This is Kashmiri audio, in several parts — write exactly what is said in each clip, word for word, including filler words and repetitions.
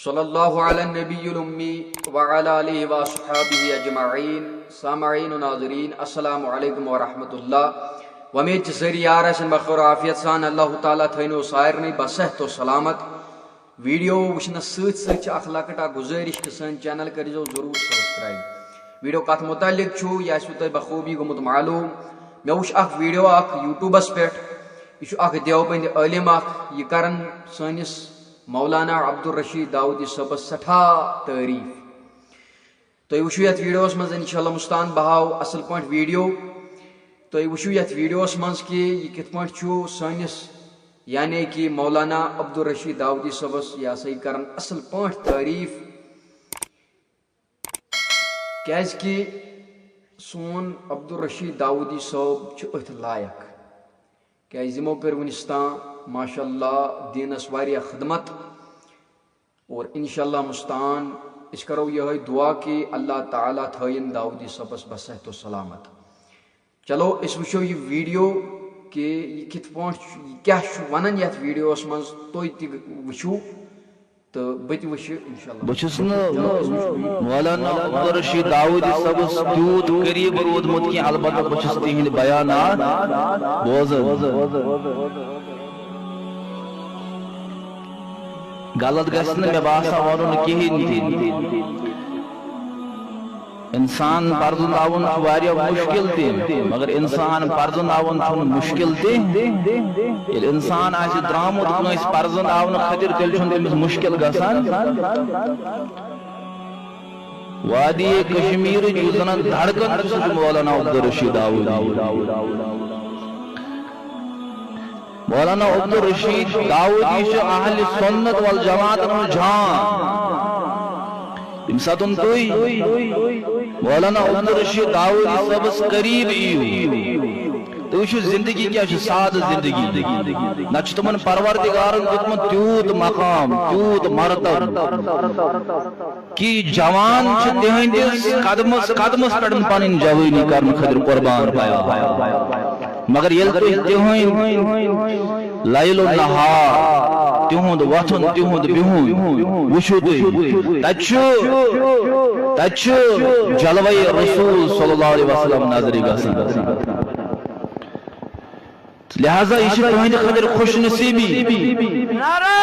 صلی اللہ علی النبی الامی وعلی آلہ واصحابہ اجمعین۔ سامعین و ناظرین، السلام علیکم ورحمۃ اللہ۔ وۄمید چھِ سٲری یار آسن بخیر و عافیت سان۔ اللہ تعالیٰ تھٲینو سارنٕے بصحت و سلامت۔ ویڈیو وٕچھنس سۭتۍ سۭتۍ چھِ اکھ لۄکٕٹ اکھ گُزٲرِش کہِ سٲنۍ چینل کٔرۍزیو ضروٗر سبسکرائب۔ ویڈیو کتھ متعلق چھُ، یہِ آسِوٕ تۄہہِ بخوبی گوٚمُت معلوم۔ مےٚ وٕچھ اکھ ویڈیو اکھ یوٹیوبس پٮ۪ٹھ، یہِ چھُ اکھ دیوبندِ عٲلم اکھ، یہِ کران سٲنِس مولانا عبدالرشید داؤدی صٲبس سٮ۪ٹھاہ تعریٖف۔ تُہۍ وٕچھِو یَتھ ویڈیوَس منٛز، انشاءاللہ مستان، بہٕ ہاوٕ اَصٕل پٲٹھۍ ویڈیو۔ تُہۍ وٕچھِو یَتھ ویڈیوَس منٛز کہِ یہِ کِتھ پٲٹھۍ چھُ سٲنِس، یعنی کہِ مولانا عبدالرشید داؤدی صٲبَس، یہِ ہسا یہِ کران اَصٕل پٲٹھۍ تعریٖف، کیٛازِکہِ سون عبدالرشید داؤدی صٲب چھُ أتھۍ لایق، کیٛازِ یِمو کٔر وُنِس تام ماشاءاللہ دیٖنَس واریاہ خدمت۔ اور انشاءاللہ مستعان أسۍ کرو یِہوٚے دعا کہِ اللہ تعالیٰ تھٲیِن داؤدی صٲبَس بصحت و سلامت۔ چلو أسۍ وٕچھو یہِ ویڈیو کہِ یہِ کِتھ پٲٹھۍ چھُ، یہِ کیٛاہ چھُ وَنان یَتھ ویڈیوَس منٛز، تُہۍ تہِ وٕچھِو تہٕ بہٕ تہِ وٕچھِ انشاءاللہ۔ بہٕ چھُس نہٕ مولانا عبدالرشید داؤدی صٲبَس تیوٗت قریٖب روٗدمُت کینٛہہ، البتہ بہٕ چھُس تِہِنٛدۍ بیانات بوزان۔ غلط گژھِ نہٕ مےٚ باسان وَنُن کِہیٖنۍ تہِ۔ اِنسان پَرزٕناوُن چھُ واریاہ مُشکِل تہِ، مگر اِنسان پَرزٕناوُن چھُنہٕ مُشکِل تہِ۔ ییٚلہِ اِنسان آسہِ درٛامُت کٲنٛسہِ پَرزٕناونہٕ خٲطرٕ، تیٚلہِ چھُنہٕ تٔمِس مُشکِل گژھان۔ وادی کشمیرٕچ یُس زَن دھڑکن چھُ، سُہ چھُ مولانا عبدالرشید داؤدی۔ مولانا عبدالرشید داؤدی چھُ اہل سنت والجماعت ہُنٛد جان۔ ییٚمہِ ساتہٕ تُہۍ مولانا عبدالرشید داؤدی صٲبَس قریٖب یِیِو، تُہۍ وٕچھِو زندگی کیٛاہ چھِ، سادٕ زندگی۔ نَتہٕ چھُ تِمَن پروردگارَن دیُتمُت تیوٗت مقام، تیوٗت مرتبہٕ۔ کہِ جوان چھِ تِہنٛدِس قدمس، قدمس پٮ۪ٹھ پنٕنۍ جوٲنی کرنہٕ خٲطرٕ قربان پٮ۪وان۔ مگر ییٚلہِ تُہۍ تِہنٛدۍ لیل و نہار، تِہُنٛد وۄتھُن، تِہُنٛد بِہُن وٕچھِو تُہۍ، تتہِ چھُ، تتہِ چھُ جلوے رسول صلی اللہ علیہ وسلم نظرِ گژھان۔ لہذا یہِ چھِ تُہنٛدِ خٲطرٕ خوش نصیٖبی۔ نعرہ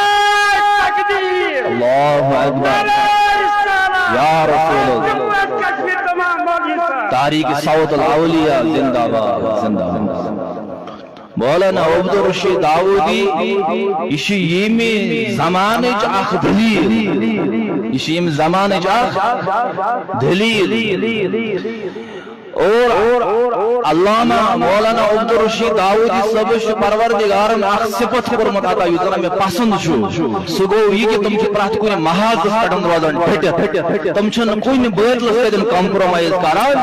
تکبیر۔ اللہ اکبر۔ نعرہ رسالت۔ یا رسول اللہ۔ جموں اینڈ کشمیر تمام مولوی صاحب۔ تحریک صوت الاولیاء زندہ باد، زندہ باد۔ مولانا عبدالرشید داؤدی، یہِ چھِ ییٚمہِ زمانٕچ اکھ دٔلیٖل۔ یہِ چھِ ییٚمہِ زمانٕچ اکھ دٔلیٖل۔ اور علامہ مولانا عبدالرشید داؤدی صٲبس چھُ پروردگارن اکھ صفت کوٚرمُت عطا، یُس زن مےٚ پسند چھُ۔ سُہ گوٚو یہِ کہِ تِم چھِ پرٛٮ۪تھ کُنہِ محاذس پٮ۪ٹھ روزان ڈٔٹِتھ۔ تِم چھِنہٕ کُنہِ بٲطلس سۭتۍ compromise کران۔